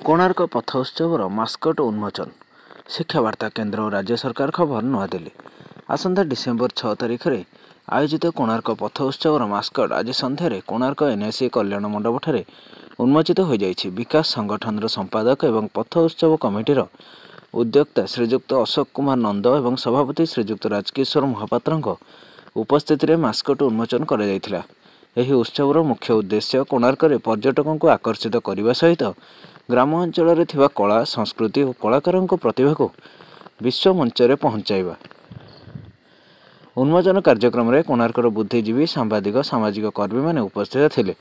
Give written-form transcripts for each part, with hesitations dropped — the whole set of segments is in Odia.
କୋଣାର୍କ ପଥ ଉତ୍ସବର ମାସ୍କଟ ଉନ୍ମୋଚନ। ଶିକ୍ଷାବାର୍ତ୍ତା କେନ୍ଦ୍ର ଓ ରାଜ୍ୟ ସରକାର ଖବର, ନୂଆଦିଲ୍ଲୀ। ଆସନ୍ତା ଡିସେମ୍ବର 6 ତାରିଖରେ ଆୟୋଜିତ କୋଣାର୍କ ପଥ ଉତ୍ସବର ମାସ୍କଟ ଆଜି ସନ୍ଧ୍ୟାରେ କୋଣାର୍କ ଏନ୍ଏସି କଲ୍ୟାଣ ମଣ୍ଡପଠାରେ ଉନ୍ମୋଚିତ ହୋଇଯାଇଛି। ବିକାଶ ସଂଗଠନର ସମ୍ପାଦକ ଏବଂ ପଥ ଉତ୍ସବ କମିଟିର ଉଦ୍ୟୋକ୍ତା ଶ୍ରୀଯୁକ୍ତ ଅଶୋକ କୁମାର ନନ୍ଦ ଏବଂ ସଭାପତି ଶ୍ରୀଯୁକ୍ତ ରାଜକିଶୋର ମହାପାତ୍ରଙ୍କ ଉପସ୍ଥିତିରେ ମାସ୍କଟ ଉନ୍ମୋଚନ କରାଯାଇଥିଲା। ଏହି ଉତ୍ସବର ମୁଖ୍ୟ ଉଦ୍ଦେଶ୍ୟ କୋଣାର୍କରେ ପର୍ଯ୍ୟଟକଙ୍କୁ ଆକର୍ଷିତ କରିବା ସହିତ ଗ୍ରାମ ଅଞ୍ଚଳରେ ଥିବା କଳା, ସଂସ୍କୃତି ଓ କଳାକାରଙ୍କ ପ୍ରତିଭାକୁ ବିଶ୍ୱ ମଞ୍ଚରେ ପହଞ୍ଚାଇବା। ଉନ୍ମୋଚନ କାର୍ଯ୍ୟକ୍ରମରେ କୋଣାର୍କର ବୁଦ୍ଧିଜୀବୀ, ସାମ୍ବାଦିକ, ସାମାଜିକ କର୍ମୀମାନେ ଉପସ୍ଥିତ ଥିଲେ।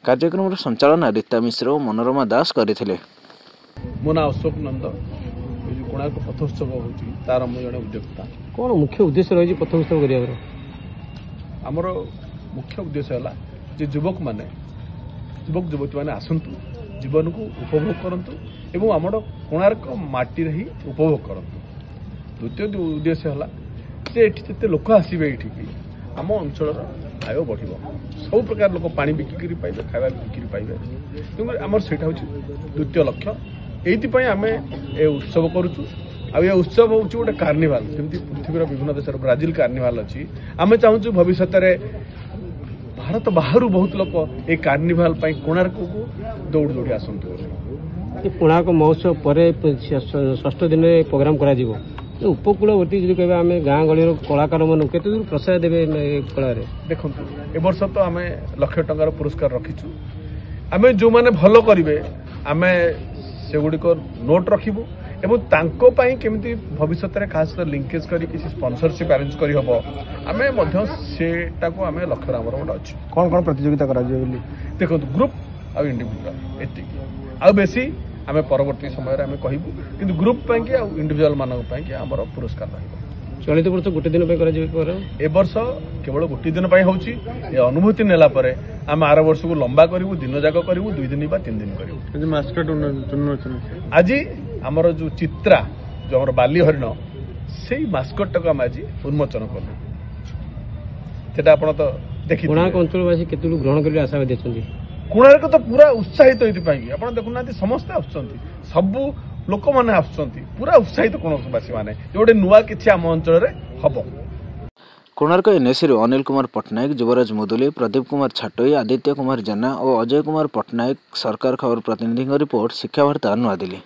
କାର୍ଯ୍ୟକ୍ରମର ସଞ୍ଚାଳନା ରୀତା ମିଶ୍ର ଓ ମନୋରମା ଦାସ କରିଥିଲେ। ମୋ ନାଁ ଅଶୋକ ନନ୍ଦ। ଏ ଯେଉଁ କୋଣାର୍କ ପଥ ଉତ୍ସବ ହେଉଛି, ତାର ମୁଁ ଜଣେ ଉଦ୍ୟୋକ୍ତା। କ'ଣ ମୁଖ୍ୟ ଉଦ୍ଦେଶ୍ୟ ରହିଛି ପଥ ଉତ୍ସବ କରିବାର? ଆମର ମୁଖ୍ୟ ଉଦ୍ଦେଶ୍ୟ ହେଲା ଯେ ଯୁବକମାନେ, ଯୁବକ ଯୁବତୀମାନେ ଆସନ୍ତୁ, ଜୀବନକୁ ଉପଭୋଗ କରନ୍ତୁ ଏବଂ ଆମର କୋଣାର୍କ ମାଟିରେ ହିଁ ଉପଭୋଗ କରନ୍ତୁ। ଦ୍ୱିତୀୟ ଉଦ୍ଦେଶ୍ୟ ହେଲା ଯେ ଏଠି ଯେତେ ଲୋକ ଆସିବେ, ଏଇଠିକି ଆମ ଅଞ୍ଚଳର ଆୟ ବଢ଼ିବ। ସବୁ ପ୍ରକାର ଲୋକ ପାଣି ବିକ୍ରି ପାଇବେ, ଖାଇବା ବିକ୍ରି ପାଇବେ। ତେଣୁକରି ଆମର ସେଇଟା ହେଉଛି ଦ୍ୱିତୀୟ ଲକ୍ଷ୍ୟ। ଏଇଥିପାଇଁ ଆମେ ଏ ଉତ୍ସବ କରୁଛୁ। ଆଉ ଏ ଉତ୍ସବ ହେଉଛି ଗୋଟେ କାର୍ନିଭାଲ। ଯେମିତି ପୃଥିବୀର ବିଭିନ୍ନ ଦେଶର ବ୍ରାଜିଲ କାର୍ନିଭାଲ ଅଛି, ଆମେ ଚାହୁଁଛୁ ଭବିଷ୍ୟତରେ ଭାରତ ବାହାରୁ ବହୁତ ଲୋକ ଏ କାର୍ନିଭାଲ ପାଇଁ କୋଣାର୍କକୁ ଦୌଡ଼ି ଦୌଡ଼ି ଆସନ୍ତୁ ବୋଲି। ଏ କୋଣାର୍କ ମହୋତ୍ସବ ପରେ ଷଷ୍ଠ ଦିନରେ ପ୍ରୋଗ୍ରାମ କରାଯିବ। ଉପକୂଳବର୍ତ୍ତୀ ଯଦି କହିବା ଆମେ ଗାଁ ଗହଳିର କଳାକାରମାନଙ୍କୁ କେତେ ଦୂର ପ୍ରଶ୍ରୟ ଦେବେ ଏ କଳାରେ? ଦେଖନ୍ତୁ, ଏ ବର୍ଷ ତ ଆମେ ଲକ୍ଷ ଟଙ୍କାର ପୁରସ୍କାର ରଖିଛୁ। ଆମେ ଯେଉଁମାନେ ଭଲ କରିବେ, ଆମେ ସେଗୁଡ଼ିକ ନୋଟ୍ ରଖିବୁ ଏବଂ ତାଙ୍କ ପାଇଁ କେମିତି ଭବିଷ୍ୟତରେ କାହା ସହିତ ଲିଙ୍କେଜ୍ କରି କିଛି ସ୍ପନ୍ସରସିପ୍ ଆରେଞ୍ଜ କରିହେବ, ଆମେ ମଧ୍ୟ ସେଟାକୁ ଆମେ ଲକ୍ଷ୍ୟରେ ଆମର ଗୋଟେ ଅଛି। କ'ଣ କ'ଣ ପ୍ରତିଯୋଗିତା କରାଯିବ ବୋଲି? ଦେଖନ୍ତୁ, ଗ୍ରୁପ୍ ଆଉ ଇଣ୍ଡିଭିଜୁଆଲ ଏତିକି। ଆଉ ବେଶୀ ଆମେ ପରବର୍ତ୍ତୀ ସମୟରେ ଆମେ କହିବୁ, କିନ୍ତୁ ଗ୍ରୁପ୍ ପାଇଁକି ଆଉ ଇଣ୍ଡିଭିଜୁଆଲ ମାନଙ୍କ ପାଇଁକି ଆମର ପୁରସ୍କାର ରହିବ। ଚଳିତ ବର୍ଷ ଗୋଟେ ଦିନ ପାଇଁ କରାଯିବ ପ୍ରୋଗ୍ରାମ? ଏ ବର୍ଷ କେବଳ ଗୋଟିଏ ଦିନ ପାଇଁ ହେଉଛି। ଏ ଅନୁଭୂତି ନେଲା ପରେ ଆମେ ଆର ବର୍ଷକୁ ଲମ୍ବା କରିବୁ, ଦିନ ଯାକ କରିବୁ, 2 ଦିନ ବା 3 ଦିନ କରିବୁ। ମାସ୍କଟ ଉନ୍ମୋଚନ ଆଜି ଆମର ଯୋଉ ଚିତ୍ରା, ଯୋଉ ଆମର ବାଲି ହରିଣ, ସେଇ ମାସ୍କଟଟାକୁ ଆମେ ଆଜି ଉନ୍ମୋଚନ କଲୁ। ସେଟା ଆପଣ ତ ଦେଖିଥିବେ। କୋଣାର୍କ ଅଞ୍ଚଳବାସୀ କେତେ ଦୂର ଗ୍ରହଣ କରିବେ ଆଶାବାଦୀ ଅଛନ୍ତି? କୋଣାର୍କ ତ ପୁରା ଉତ୍ସାହିତ ଏଇଥିପାଇଁ। ଆପଣ ଦେଖୁନାହାନ୍ତି, ସମସ୍ତେ ଆସୁଛନ୍ତି, ସବୁ ଲୋକମାନେ ଆସୁଛନ୍ତି, ପୁରା ଉତ୍ସାହିତ କୋଣାର୍କବାସୀ ମାନେ ଯେ ଗୋଟେ ନୂଆ କିଛି ଆମ ଅଞ୍ଚଳରେ ହବ। କୋଣାର୍କ ଏନ୍ଏସିରୁ ଅନିଲ କୁମାର ପଟ୍ଟନାୟକ, ଯୁବରାଜ ମୁଦୁଲି, ପ୍ରଦୀପ କୁମାର ଛାଟୋଇ, ଆଦିତ୍ୟ କୁମାର ଜେନା ଓ ଅଜୟ କୁମାର ପଟ୍ଟନାୟକ ସରକାର ଖବର ପ୍ରତିନିଧିଙ୍କ ରିପୋର୍ଟ, ଶିକ୍ଷାବାର୍ତ୍ତା, ନୂଆଦିଲ୍ଲୀ।